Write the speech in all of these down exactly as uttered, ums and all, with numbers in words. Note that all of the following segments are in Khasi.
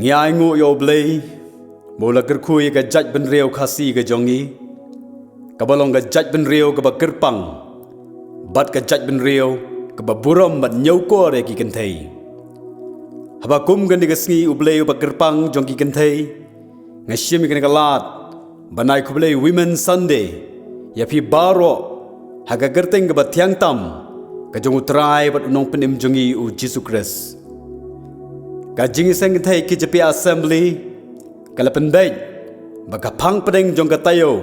Ngi ainguh ïa U Blei ba u la kyrkhu ïa ka jaitbynriew Khasi ka jong ngi, kaba long ka jaitbynriew kaba kyrpang bad ka jaitbynriew kaba burom bad ñiewkor ïa ki kynthei. Haba kum kane ka sngi U Blei uba kyrpang jong ki kynthei, nga shim ïa kane ka lad ban ai khublei Women's Sunday ïa phi baroh ha ka kyrteng kaba thiang tam ka jong U Trai bad U Nongpynim jong ngi U Jisu Khrist. Ka Jingïaseng Kynthei K J P Assembly ka la pynbeit ba ka phang pdeng jong ka taïew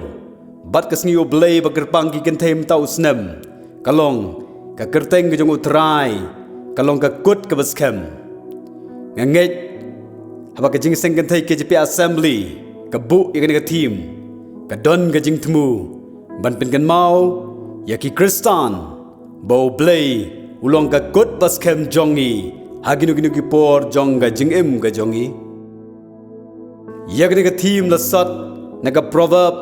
bad ka sngi U Blei ba kyrpang ki kynthei mynta u snem ka long, ka kyrteng ka jong U Trai ka long ka kut kaba skhem. Nga ngeit haba ka Jingïaseng Kynthei K J P Assembly ka buh ïa kane ka theme, ka don ka jingthmu ban pynkynmaw ïa ki Khristan ba U Blei u long ka kut ba skhem jong ngi ha kino kino ki por jong ka jingim ka jong ngi. Ïa kane ka theme la sot na ka Proverb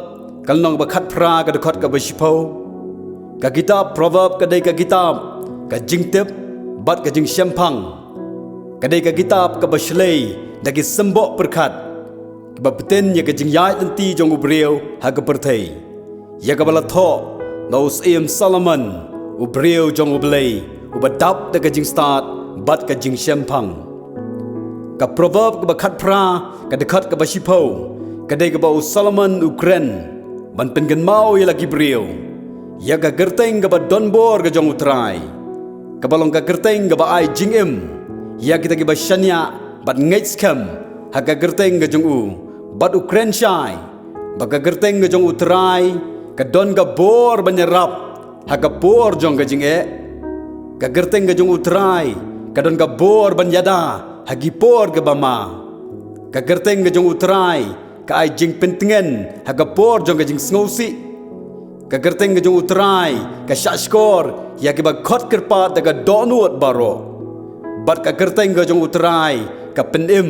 ka lynnong ba khatphra ka dkhot kaba shiphew. Ka kitab Proverb ka dei ka kitab ka jingtip bad ka jingshemphang. Ka dei ka kitab kaba shlei da ki symboh pyrkhat kiba btin ïa ka jingïaid lynti jong u briew ha ka pyrthei, ïa kaba la thoh da u Syiem Solomon, u briew jong U Blei uba dap da ka jingstad bad ka jingshemphang. Ka Proverb kaba khatphra ka dkhot kaba shiphew ka dei kaba u Solomon u kren ban pynkynmaw ïa la ki briew ïa ka kyrteng kaba donbor ka jong U Trai, kaba long ka kyrteng kaba ai jingim ïa kita kiba shaniah bad ngeit skhem ha ka kyrteng ka jong u. Bad u kren shai ba ka kyrteng ka jong U Trai ka don ka bor ban ïarap ha ka por jong ka jingeh. Ka kyrteng ka jong U Trai ka don ka bor ban ïada ha ki por kiba ma. Ka kyrteng ka jong U Trai ka ai jingpyntngen ha ka por jong ka jingsngewsih. Ka kyrteng ka jong U Trai ka shahshkor ïa kiba khot kyrpad da ka dohnud baroh. Bad ka kyrteng ka jong U Trai ka pynim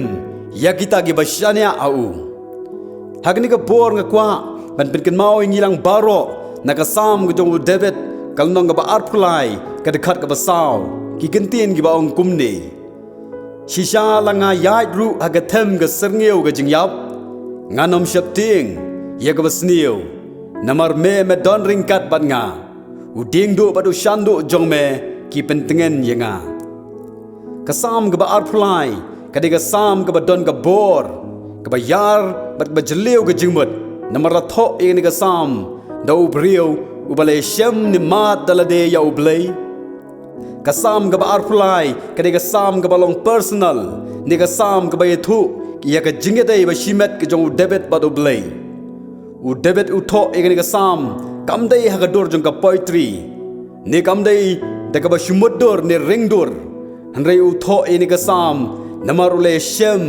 ïa kita kiba shaniah ha u. Ha kane ka por nga kwah ban pynkynmaw ïa ngi lang baroh na ka Salm ka jong u David, ka lynnong kaba arphew lai, ka dkhot kaba saw, ki kyntien kiba ong kumne: Shisha la nga ïaid ruh ha ka them ka syrngiew ka jingïap, ngan ym sheptieng ïa kaba sniew, namar me me don ryngkat bad nga. U diengduh bad u shanduh jong me ki pyntngen ïa nga. Ka Salm kaba arphew lai ka dei ka Salm kaba don ka bor, kaba ïar bad kaba jylliew ka jingmut, namar la thoh ïa kane ka Salm da u briew uba la ïashem ne mad da lade ïa U Blei. Ka Salm kaba arphew lai ka dei ka Salm kaba long personal, ne ka Salm kaba ïathuh ïa ka jingïadei ba shimet ka jong u David bad U Blei. U David u thoh ïa kane ka Salm kam dei ha ka dur jong ka poetry, ne kam dei da kaba shu mutdur ne ringdur. Hynrei u thoh ïa kane ka Salm namar u la ïashem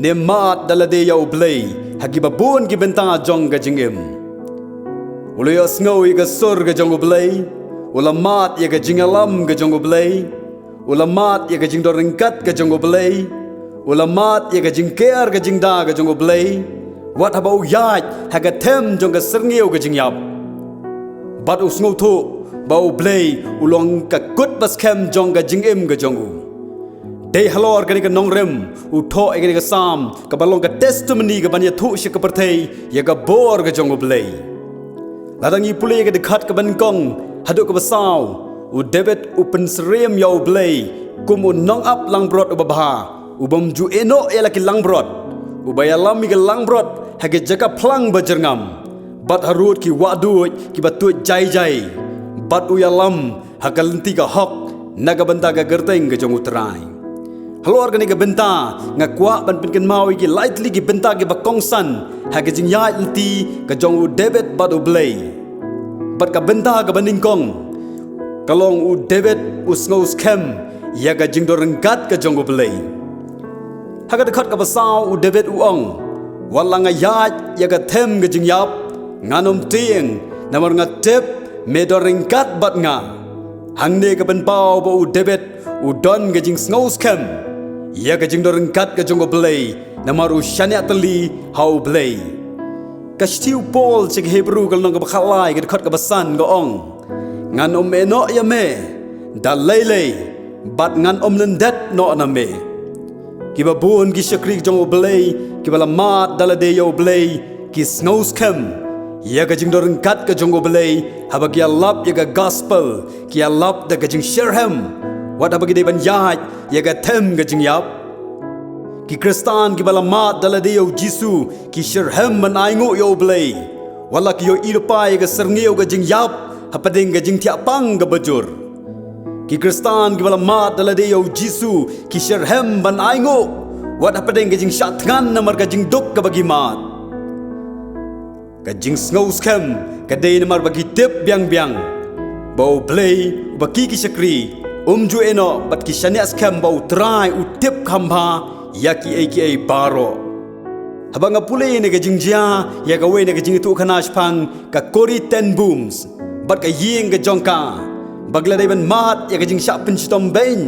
ne mad da lade ïa U Blei ha kiba bun ki bynta jong ka jingim. U la ïohsngew ïa ka sur ka jong U Blei, u la mad ïa ka jingïalam ka jong U Blei, u la mad ïa ka jingdon ryngkat ka jong U Blei, u la mad ïa ka jingker ka jingda ka jong U Blei, wat haba u ïaid ha ka them jong ka syrngiew ka jingïap. Bad u sngewthuh ba U Blei u long ka kut ba skhem jong ka jingim ka jong u. Dei halor kane ka nongrim u thoh ïa kane ka Salm kaba long ka testimony kaban ïathuh sha ka pyrthei ïa ka bor ka jong U Blei. Lada ngi pule ïa ka dkhot kaba nyngkong haduh kaba saw, u David u pynsyriem ïa U Blei kum u nongap langbrot uba bha, u bym ju ïehnoh ïa la ki langbrot, uba ïalam ïa ki langbrot ha ki jaka phlang ba jyrngam, bad harud ki wahduid kiba tuid jai jai, bad u ïalam ha ka lynti ka hok na ka bynta ka kyrteng ka jong U Trai. Halor kane ka bynta nga kwah ban pynkynmaw ïa ki lai tylli ki bynta kiba kongsan ha ka jingïaid lynti ka jong u David bad U Blei. Bad ka bynta kaba nyngkong ka long u David u sngew skhem ïa ka jingdon ryngkat ka jong U Blei. Ha ka dkhot kaba saw u David u ong: Wat la nga ïaid ïa ka them ka jingïap, ngan ym tieng, namar nga tip me don ryngkat bad nga. Hangne ka pynpaw ba u David u don ka jingsngew skhem ïa ka jingdon ryngkat ka jong U Blei, namar u shaniah tylli ha U Blei. Ka shithi u Paul sha ki Hebru ka lynnong kaba khatlai ka dkhot kaba san ka ong: Ngan ym ïehnoh ïa me da lei lei, bad ngan ym lyndet noh na me. Kiba bun ki shakri jong U Blei, kiba la mad da lade ïa U Blei, ki sngew skhem ïa ka jingdon ryngkat ka jong U Blei, haba ki ïalap ïa ka gospel, ki ïalap da ka jingshitrhem, wat haba ki dei ban ïaid ïa ka them ka jingïap. Ki Khristan kiba la mad da lade ïa U Jisu, ki shitrhem ban ainguh ïa U Blei, wat la ki ïohi lypa ïa ka syrngiew ka jingïap hapdeng ka jingthiah pang kaba jur. Ki Khristan kiba la mad da lade ïa U Jisu, ki shitrhem ban ainguh, wat hapdeng ka jingshah thngan namar ka jingduk kaba ki mad. Ka jingsngew skhem ka dei namar ba ki tip biang biang ba U Blei, uba ki ki shakri, um ju ïehnoh, bad ki shaniah skhem ba U Trai u tip kham bha ïa kiei kiei baroh. Haba nga pule na ka jingjia ïa kawei na ka jingïathuhkhana shaphang ka Corrie ten Boom bad ka ïing ka jong ka, ba ki la dei ban mad ïa ka jingshah pynshitom beiñ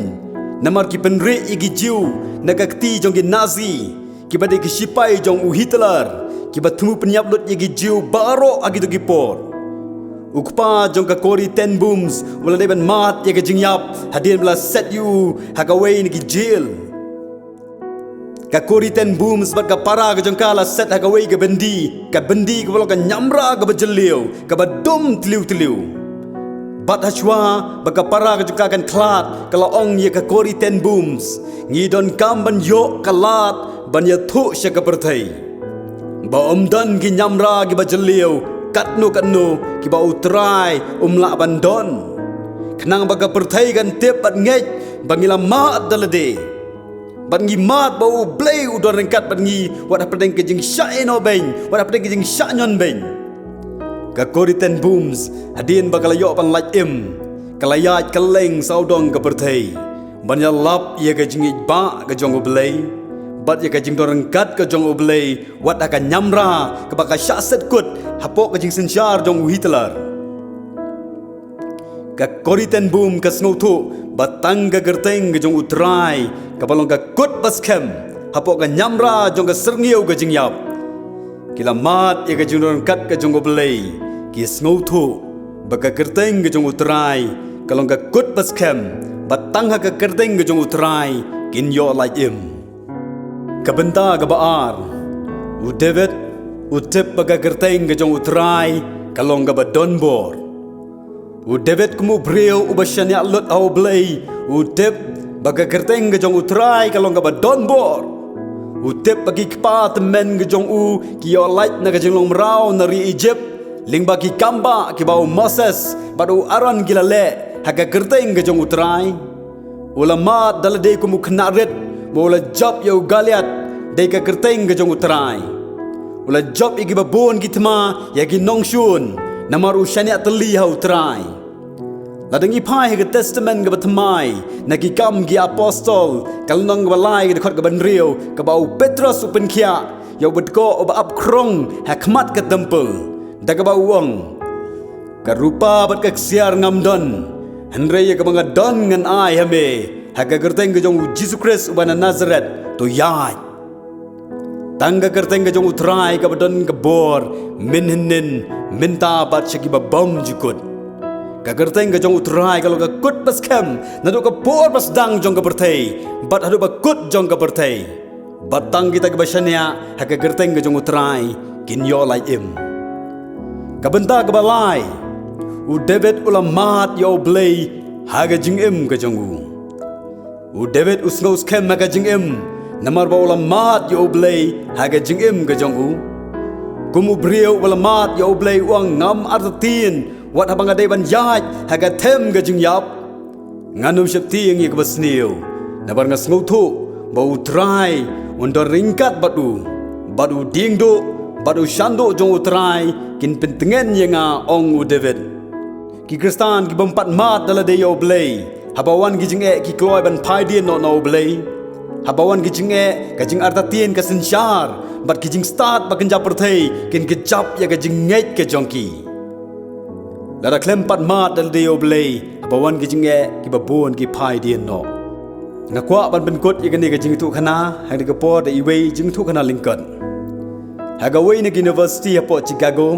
namar ki pynrieh ïa ki Jiw na ka kti jong ki Nazi, kiba dei ki shipai jong u Hitler, kiba thmu pynïap lut ïa ki Jiw baroh ha kito ki por. U kpa jong ka Corrie ten Boom u la dei ban mad ïa ka jingïap hadien ba la set ïa u ha kawei na ki jel. Ka Corrie ten Boom bad ka para ka jong ka la set ha kawei ka byndi, ka byndi kaba long ka ñiamra kaba jylliew, kaba dum tliw tliw. Bad hashwa ba ka para ka jong ka kan khlad, ka la ong ïa ka Corrie ten Boom, ngi donkam ban ïoh ka lad ban ïathuh sha ka pyrthei ba ym don ki ñiamra kiba jylliew katno katno kiba U Trai um lah ban don, khnang ba ka pyrthei kan tip bad ngeit ba ngi la mad da lade, bad ngi mad ba U Blei u don ryngkat bad ngi, wat hapdeng ka jingshah ïehnoh beiñ, wat hapdeng ka jingshah ñion beiñ. Ka Corrie ten Boom, hadien ba ka la ïoh ban lait im, ka la ïaid kylleng sawdong ka pyrthei ban ïalap ïa ka jingïeit ba ka jong U Blei bad ïa ka jingdon ryngkat ka jong U Blei, wat ha ka ñiamra kaba ka shah set kut hapoh ka jingsynshar jong u Hitler. Ka Corrie ten Boom ka sngewthuh ba tang ka kyrteng ka jong U Trai kaba long ka kut ba skhem hapoh ka ñiamra jong ka syrngiew ka jingïap. Ki la mad ïa ka jingdon ryngkat ka jong U Blei, ki sngewthuh ba ka kyrteng ka jong U Trai ka long ka kut ba skhem, ba tang ha ka kyrteng ka jong U Trai kin ïoh lait im. Ka bynta kaba ar, u David u tip ba ka kyrteng ka jong U Trai ka long kaba don bor. U David kum u briew uba shaniah lut ha U Blei, u tip ba ka kyrteng ka jong U Trai ka long kaba don bor. U tip ba ki kpa tymmen ka jong u ki ïoh lait na ka jinglong mraw na ri Ijipt, lyngba ki kam bah kiba u Moses bad u Aaron ki la leh ha ka kyrteng ka jong U Trai. U la mad da lade kum u khynnah rit ba u la jop ïa u Goliath da ka kyrteng ka jong U Trai. U la jop ïa kiba bun ki thma, ïa ki nongshun, namar u shaniah tylli ha U Trai. Lada ngi phai ha ka Testament kaba Thymmai, na Ki Kam ki Apostol, ka lynnong kaba lai, ka dkhot kaba hynriew, kaba u Petros u pynkhiah ïa u batkhoh uba ap khrong ha khmat ka templ, da kaba u ong: Ka rupa bad ka ksiar ngam don, hynrei ïa kaba nga don ngan ai ha me, ha ka kyrteng ka jong u Jisu Khrist uba na Nasareth, to ïaid. Tang ka kyrteng ka jong U Trai kaba don ka bor, mynhynnin, mynta bad sha kiba bymjukut. Ka kyrteng ka jong U Trai ka long ka kut ba skhem, naduh ka por ba sdang jong ka pyrthei bad haduh ba kut jong ka pyrthei. Bad tang kita kiba shaniah ha ka kyrteng ka jong U Trai kin ïoh lait im. Ka bynta kaba lai, u David u la mad ïa U Blei ha ka jingim ka jong u. U David u sngew skhem ha ka jingim, namar ba u la mad ïa U Blei ha ka jingim ka jong u. Kum u briew uba la mad ïa U Blei, u ong: Ngam artatien wat haba nga dei ban ïaid ha ka them ka jingïap. Ngan ym sheptieng ïa kaba sniew, namar nga sngewthuh ba U Trai un don ryngkat bad u, bad u diengduh bad u shanduh jong U Trai kin pyntngen ïa nga, ong u David. Ki Khristan ki bym pat mad da lade ïa U Blei, haba wan ki jingeh ki kloi ban phai dien noh na U Blei. Haba wan ki jingeh, ka jingartatien ka synshar bad ki jingstad ba kynja pyrthei kin kjap ïa ka jingngeit ka jong ki. Lada khlem pat mad da lade ïa U Blei, haba wan ki jingeh, kiba bun ki phai dien noh. Nga kwah ban pynkut ïa kane ka jingïathuhkhana ha kane ka por da iwei i jingïathuhkhana lyngkot. Ha kawei na ka university hapoh Chicago,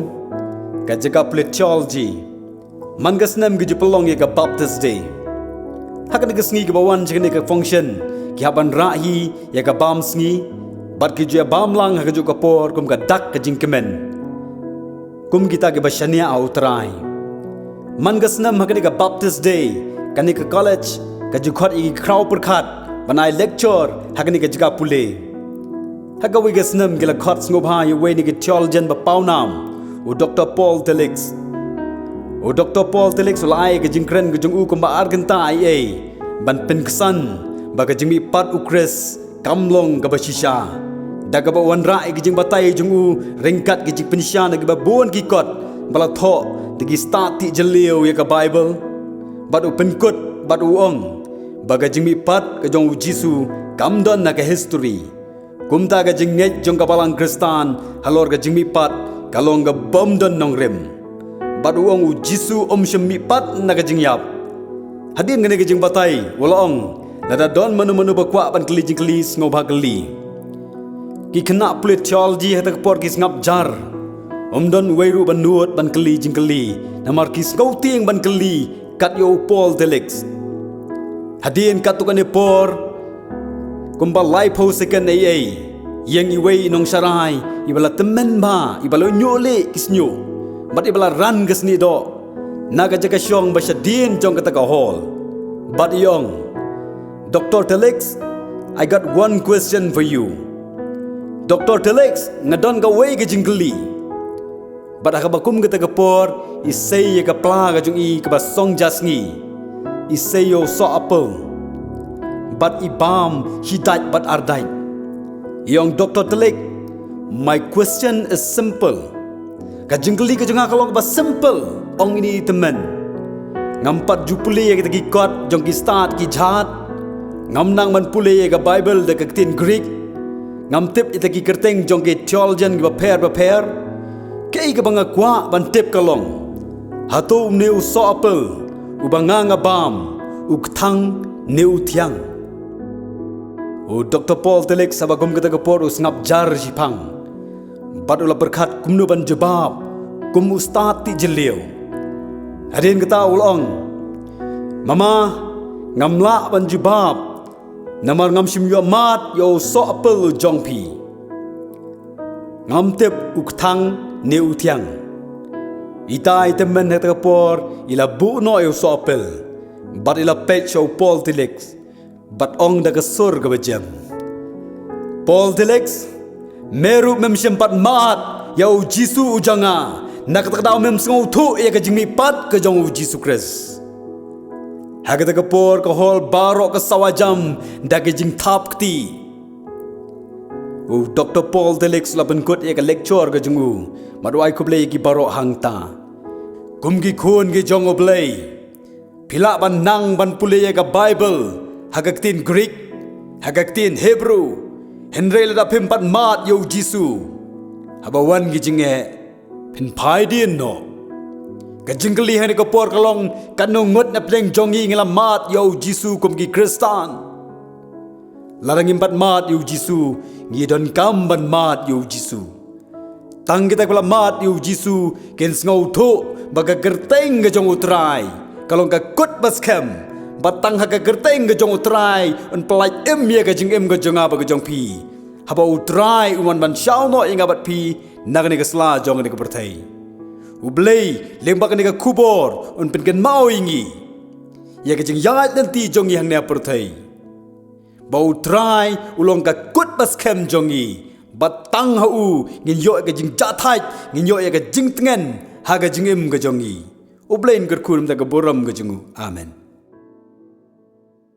ka jaka pule theology, man ka snem ki ju pynlong ïa ka Baptist Day. Ha kane ka sngi kaba wan sha kane ka function, Ki hap ban rah hi ïa ka bam sngi, bad ki ju ïa bam lang ha kajuh ka por kum ka dak ka jingkmen, kum kita kiba shaniah ha U Trai. Man ka snem ha kane ka Baptist Day, kane ka college ka ju khot ïa ki khraw pyrkhat ban ai lecture ha kane ka jaka pule. Ha kawei ka snem ki la khot sngewbha ïa uwei na ki theologian ba pawnam, u Doctor Paul Tillich. U Doctor Paul Tillich u la ai ka jingkren ka jong u kumba ar kynta ei ei ban pynksan ba ka jingmihpat U Khrist kam long kaba shisha, da kaba u wanrah ïa ka jingbatai jong u ryngkat ka jingpynshisha na kiba bun ki kot ba la thoh da ki stad tih jylliew ïa ka Baibl. Bad u pynkut bad u ong ba ka jingmihpat ka jong U Jisu kam don ha ka history. Kumta ka jingngeit jong ka balang Khristan halor ka jingmihpat ka long kabym don nongrim. Bad u ong U Jisu um shym mihpat na ka jingïap. Hadien kane ka jingbatai u la ong, lada don mano mano ba kwah ban kylli jingkylli, sngewbha kylli. Ki khynnah pule theology ha kata ka por ki sngap jar. Um don uwei ruh ba nud ban kylli jingkylli, namar ki sngewtieng ban kylli kat ïa u Paul Tillich. Hadien katto katne por, kumba laiphew second ei ei, ïeng iwei i nongsharai iba la tymmen bha, iba la ñiuh lieh ki shñiuh, bad iba la ran ka snieh doh na ka jaka shong ba shadien jong kata ka hall. Bad i ong, "Doctor Tillich, I got one question for you. Doctor Tillich, nga don kawei ka jingkylli." Bad ha kaba kum kata ka por, i sei ïa ka pla ka jong i kaba song ja sngi. I sei ïa u soh apple. Bad i bam shi dait bad ar dait. I ong, "Doctor Tillich, my question is simple." Ka jingkylli ka jong nga ka long kaba simple, ong ine i tymmen. Ngam pat ju pule ïa kita ki kot jong ki stad ki jhat. Ngam nang ban pule ïa ka Baibl da ka ktien Greek. Ngam tip ïa kita ki kyrteng jong ki theologian kiba pher ba pher. Kaei kaba nga kwah ban tip ka long, hato une u soh apple uba nga nga bam, u kthang ne u thiang? U Doctor Paul Tillich, sa ba kum kata ka por u sngap jar shiphang. Bad u la pyrkhat kumno ban jubab kum u stad tih jylliew. Hadien kata u la ong, "Mama, ngam lah ban jubab, namar ngam shym ïoh mad ïa u soh apple u jong phi. Ngam tip u kthang ne u thiang." Ita i tymmen ha kata ka por i la buh noh ïa u soh apple. Bad i la peit sha u Paul Tillich. Bad ong da ka sur kaba jem, "Paul Tillich, me ruh mem shym pat mad ïa U Jisu u jong nga. Na kata ka daw mem sngewthuh ïa ka jingmihpat ka jong U Jisu Khrist." Ha kata ka por ka hall baroh ka sawa jam da ka jingthap kti. U Doctor Paul Tillich u la pynkut ïa ka lecture ka jong u. Bad u ai khublei ïa ki baroh hangta. Kum ki khun ki jong U Blei, phi lah ban nang ban pule ïa ka Baibl ha ka ktien Greek, ha ka ktien Hebru, hynrei lada phim pat mad ïa U Jisu haba wan ki jingeh, phin phai dien noh. Ka jingkylli ha kane ka por ka long, katno ngut na pdeng jong ngi ngi la mad ïa U Jisu kum ki Khristan? Lada ngim pat mad ïa U Jisu, ngi donkam ban mad ïa U Jisu. Tang kita kiba la mad ïa U Jisu kin sngewthuh ba ka kyrteng ka jong U Trai ka long ka kut ba skhem. Bad tang ha ka kyrteng ka jong U Trai yn pyllait im ïa ka jingim ka jong nga bad ka jong phi, haba U Trai un wan ban shaw noh ïa nga bad phi na kane ka sla jong kane ka pyrthei. U Blei lyngba kane ka khubor un pynkynmaw ïa ngi ïa ka jingïaid lynti jong ngi hangne ha pyrthei, ba U Trai u long ka kut ba skhem jong ngi. Bad tang ha u ngin ïoh ïa ka jingjahthait, ngin ïoh ïa ka jingtngen ha ka jingim ka jong ngi. U Blei un kyrkhu na ka bynta ka burom ka jong u. Amen.